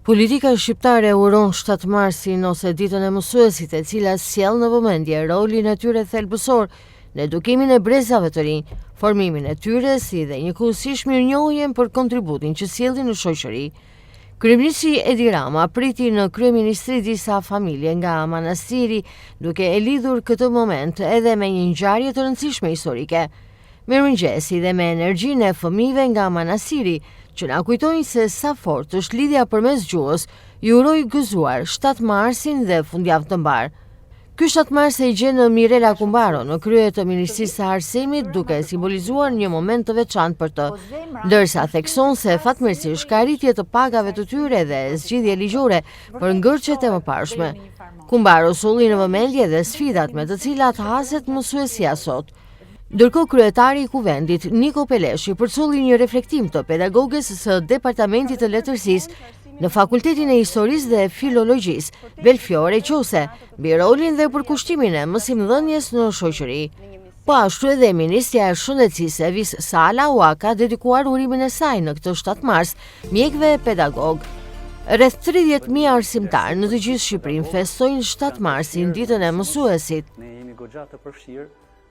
Politika shqiptare uron 7 marsin ose ditën e mësuesit e cila sjell në vëmendje rolin e tyre thelbësor në edukimin e brezave të rinj, formimin e tyre si dhe njëkohësisht mirënjohjen për kontributin që sjellin në shoqëri. Kryeministri Edi Rama priti në kryeministri disa familje nga Manastiri, duke e lidhur këtë moment edhe me një ngjarje të rëndësishme historike. Mirëmëngjesi dhe me energjinë e fëmijëve nga Manastiri, që na kujtojnë se sa fort është lidhja përmes gjuhës, ju uroj gëzuar 7 marsin dhe fundjavë të mbarë. Ky 7 mars e gjen Mirela Kumbaro në krye të Ministrisë së Arsimit duke simbolizuar një moment të veçantë për të, ndërsa thekson se fatmirësisht ka rritje të pagave të tyre dhe zgjidhje ligjore për ngërçet e mëparshme. Kumbaro solli në vëmendje dhe sfidat me të cilat haset mësuesia sot. Ndërkohë kryetari i Kuvendit, Niko Peleshi, përcolli një reflektim të pedagoges së Departamentit të Letërsisë në Fakultetin e Historisë dhe Filologjisë, Belfiore Qose, mbi rolin dhe përkushtimin e mësimdhënies në shoqëri. Po ashtu edhe Ministrja e Shëndetësisë Evis Sala ua ka dedikuar urimin e saj në këtë 7 mars mjekëve pedagogë. Rreth 30.000 arsimtarë në të gjithë Shqipërinë festojnë 7 marsin, ditën e mësuesit. Ne jemi goxha të përfshirë.